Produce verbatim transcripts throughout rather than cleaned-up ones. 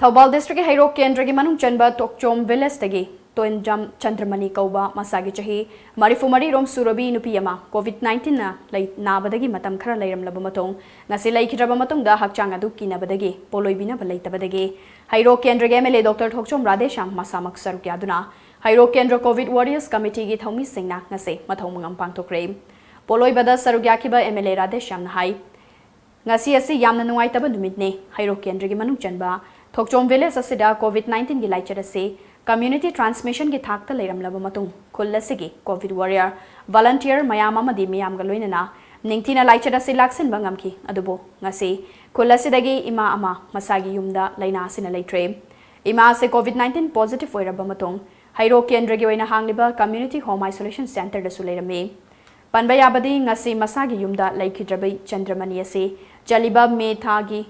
ꯊꯧꯕꯥꯜ ꯗꯤꯁꯇ꯭ꯔꯤꯛꯀꯤ ꯍꯩꯔꯣꯛ ꯀꯦꯟꯗ꯭ꯔꯒꯤ ꯃꯅꯨꯡ ꯆꯟꯕ ꯇꯣꯛꯆꯣꯝ ꯚꯤꯂꯦꯖꯇꯒꯤ ꯇꯣꯟꯖꯝ ꯆꯟꯗ꯭ꯔꯃꯅꯤ ꯀꯧꯕ ꯃꯁꯥꯒꯤ ꯆꯍꯤ ꯃꯔꯤꯐꯨ ꯃꯔꯤ ꯔꯣꯝ ꯁꯨꯔꯕꯤ ꯅꯨꯄꯤ ꯑꯃ ꯀꯣꯚꯤꯗ ꯅꯥꯏꯟꯇꯤꯟꯅ ꯂꯩ ꯅꯥꯕꯗꯒꯤ ꯃꯇꯝ ꯈꯔ ꯂꯩꯔꯝꯂꯕ ꯃꯇꯨꯡ ꯉꯁꯤ ꯂꯩꯈꯤꯗ꯭ꯔꯕ ꯃꯇꯨꯡꯗ ꯍꯛꯆꯥꯡ ꯑꯗꯨ ꯀꯤꯅꯕꯗꯒꯤ ꯄꯣꯠꯂꯣꯏꯕꯤꯅꯕ ꯂꯩꯇꯕꯗꯒꯤ ꯍꯩꯔꯣꯛ ꯀꯦꯟꯗ꯭ꯔꯒꯤ ꯑꯦꯝ ꯑꯦꯜ ꯑꯦ ꯗꯣꯛꯇꯔ ꯊꯣꯛꯆꯣꯝ ꯔꯥꯙꯦꯁ꯭ꯌꯥꯝ ꯃꯁꯥꯃꯛ ꯁꯔꯨꯛ ꯌꯥꯗꯨꯅ ꯍꯩꯔꯣꯛ ꯀꯦꯟꯗ꯭ꯔ ꯀꯣꯚꯤꯗ ꯋꯥꯔꯤꯌꯔꯁ ꯀꯃꯤꯇꯤꯒꯤ ꯊꯧꯃꯤꯁꯤꯡꯅ ꯉꯁꯤ ꯃꯊꯧ ꯃꯉꯝ ꯄꯥꯡꯊꯣꯛꯈ꯭ꯔꯦ꯫ ꯄꯣꯠꯂꯣꯏꯕꯗ ꯁꯔꯨꯛ ꯌꯥꯈꯤꯕ ꯑꯦꯝ ꯑꯦꯜ ꯑꯦ ꯔꯥꯙꯦꯁ꯭ꯌꯥꯝꯅ ꯍꯥꯏ, ꯉꯁꯤ ꯑꯁꯤ ꯌꯥꯝꯅ ꯅꯨꯡꯉꯥꯏꯇꯕ ꯅꯨꯃꯤꯠꯅꯤ꯫ ꯍꯩꯔꯣꯛ ꯀꯦꯟꯗ꯭ꯔꯒꯤ ꯃꯅꯨꯡ ꯆꯟꯕ ꯊꯣꯛꯆꯣꯝ ꯚꯤꯂꯦꯖ ꯑꯁꯤꯗ ꯀꯣꯚꯤꯗ ꯅꯥꯏꯟꯇꯤꯟꯒꯤ ꯂꯥꯏꯆꯠ ꯑꯁꯤ ꯀꯝꯃ꯭ꯌꯨꯅꯤꯇꯤ ꯇ꯭ꯔꯥꯟꯁꯃꯤꯁꯟꯒꯤ ꯊꯥꯛꯇ ꯂꯩꯔꯝꯂꯕ ꯃꯇꯨꯡ ꯈꯨꯜ ꯑꯁꯤꯒꯤ ꯀꯣꯚꯤꯗ ꯋꯥꯔꯤꯌꯔ, ꯚꯣꯂꯟꯇꯤꯌꯔ ꯃꯌꯥꯝ ꯑꯃꯗꯤ ꯃꯤꯌꯥꯝꯒ ꯂꯣꯏꯅꯅ ꯅꯤꯡꯊꯤꯅ ꯂꯥꯏꯆꯠ ꯑꯁꯤ ꯂꯥꯛꯁꯤꯟꯕ ꯉꯝꯈꯤ꯫ ꯑꯗꯨꯕꯨ ꯉꯁꯤ ꯈꯨꯜ ꯑꯁꯤꯗꯒꯤ ꯏꯃꯥ ꯑꯃ ꯃꯁꯥꯒꯤ ꯌꯨꯝꯗ ꯂꯥꯏꯅꯥ ꯑꯁꯤꯅ ꯂꯩꯇ꯭ꯔꯦ꯫ ꯏꯃꯥ ꯑꯁꯤ ꯀꯣꯚꯤꯗ ꯅꯥꯏꯟꯇꯤꯟ ꯄꯣꯖꯤꯇꯤꯚ ꯑꯣꯏꯔꯕ ꯃꯇꯨꯡ ꯍꯩꯔꯣꯛ ꯀꯦꯟꯗ꯭ꯔꯒꯤ ꯑꯣꯏꯅ ꯍꯥꯡꯂꯤꯕ ꯀꯝꯃ꯭ꯌꯨꯅꯤꯇꯤ ꯍꯣꯝ ꯑꯥꯏꯁꯣꯂꯦꯁꯟ ꯁꯦꯟꯇꯔꯗꯁꯨ ꯂꯩꯔꯝꯃꯤ꯫ ꯄꯟꯕ ꯌꯥꯕꯗꯤ ꯉꯁꯤ ꯃꯁꯥꯒꯤ ꯌꯨꯝꯗ ꯂꯩꯈꯤꯗ꯭ꯔꯕ ꯆꯟꯗ꯭ꯔꯃꯅꯤ ꯑꯁꯤ ꯆꯠꯂꯤꯕ ꯃꯦ ꯊꯥꯒꯤ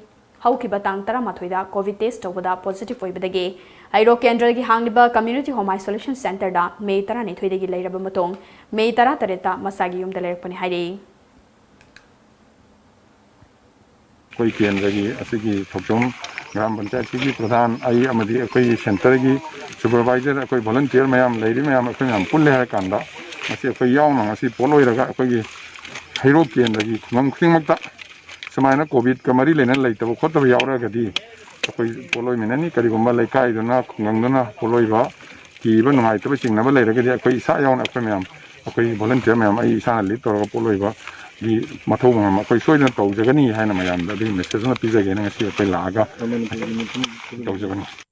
ꯍꯧꯈꯤꯕ ꯇꯥꯡ ꯇꯔꯥꯃꯥꯊꯣꯏꯗ ꯀꯣꯚꯤꯗ ꯇꯦꯁ ꯇꯧꯕꯗ ꯄꯣꯖꯤꯇꯤꯚ ꯑꯣꯏꯕꯗꯒꯤ ꯍꯩꯔꯣꯛ ꯀꯦꯟꯗ꯭ꯔꯒꯤ ꯍꯥꯡꯂꯤꯕ ꯀꯝꯃ꯭ꯌꯨꯅꯤꯇꯤ ꯍꯣꯝ ꯑꯥꯏꯁꯣꯂꯦꯁꯟ ꯁꯦꯟꯇꯔꯗ ꯃꯦ ꯇꯔꯥꯅꯤꯊꯣꯏꯗꯒꯤ ꯂꯩꯔꯕ ꯃꯇꯨꯡ ꯃꯦ ꯇꯔꯥꯇꯔꯦꯠꯇ ꯃꯁꯥꯒꯤ ꯌꯨꯝꯗ ꯂꯩꯔꯛꯄꯅꯤ ꯍꯥꯏꯔꯤ꯫ ꯑꯩꯈꯣꯏ ꯀꯦꯟꯗ꯭ꯔꯒꯤ ꯑꯁꯤꯒꯤ ꯊꯣꯛꯆꯣꯝ ꯒ꯭ꯔꯥꯝ ꯄꯟꯆꯥꯌꯠꯀꯤ ꯄ꯭ꯔꯙꯥꯟ, ꯑꯩ ꯑꯃꯗꯤ ꯑꯩꯈꯣꯏꯒꯤ ꯁꯦꯟꯇꯔꯒꯤ ꯁꯨꯄꯔꯚꯥꯏꯖꯔ, ꯑꯩꯈꯣꯏ ꯚꯣꯂꯟꯇꯤꯌꯔ ꯃꯌꯥꯝ ꯂꯩꯔꯤ ꯃꯌꯥꯝ, ꯑꯩꯈꯣꯏ ꯃꯌꯥꯝ ꯄꯨꯜꯂꯦ ꯍꯥꯏꯔ ꯀꯥꯟꯗ ꯉꯁꯤ ꯑꯩꯈꯣꯏ ꯌꯥꯎꯅ ꯉꯁꯤ ꯄꯣꯠꯂꯣꯏꯔꯒ ꯑꯩꯈꯣꯏꯒꯤ ꯍꯩꯔꯣꯛ ꯀꯦꯟꯗ꯭ꯔꯒꯤ ꯈꯨꯡꯒꯪ ꯈꯨꯗꯤꯡꯃꯛꯇ ꯁꯨꯃꯥꯏꯅ ꯀꯣꯚꯤꯗꯀ ꯃꯔꯤ ꯂꯩꯅꯅ ꯂꯩꯇꯕ ꯈꯣꯠꯇꯕ ꯌꯥꯎꯔꯒꯗꯤ ꯑꯩꯈꯣꯏ ꯄꯣꯠꯂꯣꯏꯃꯤꯟꯅꯅꯤ꯫ ꯀꯔꯤꯒꯨꯝꯕ ꯂꯩꯀꯥꯏꯗꯨꯅ, ꯈꯨꯡꯒꯪꯗꯨꯅ ꯄꯣꯠꯂꯣꯏꯕ ꯀꯤꯕ ꯅꯨꯡꯉꯥꯏꯇꯕ ꯆꯤꯡꯅꯕ ꯂꯩꯔꯒꯗꯤ ꯑꯩꯈꯣꯏ ꯏꯁꯥ ꯌꯥꯎꯅ ꯑꯩꯈꯣꯏ ꯃꯌꯥꯝ, ꯑꯩꯈꯣꯏ ꯚꯣꯂꯟꯇꯤꯌꯔ ꯃꯌꯥꯝ, ꯑꯩ ꯏꯁꯥꯅ ꯂꯤꯗ ꯇꯧꯔꯒ ꯄꯣꯠꯂꯣꯏꯕꯒꯤ ꯃꯊꯧ ꯃꯉꯝ ꯑꯩꯈꯣꯏ ꯁꯣꯏꯗꯅ ꯇꯧꯖꯒꯅꯤ ꯍꯥꯏꯅ ꯃꯌꯥꯝꯗ ꯑꯗꯨꯒꯤ ꯃꯦꯁꯦꯖ ꯑꯃ ꯄꯤꯖꯒꯦꯅ ꯉꯁꯤ ꯑꯩꯈꯣꯏ ꯂꯥꯛꯑꯒ ꯇꯧꯖꯕꯅꯤ꯫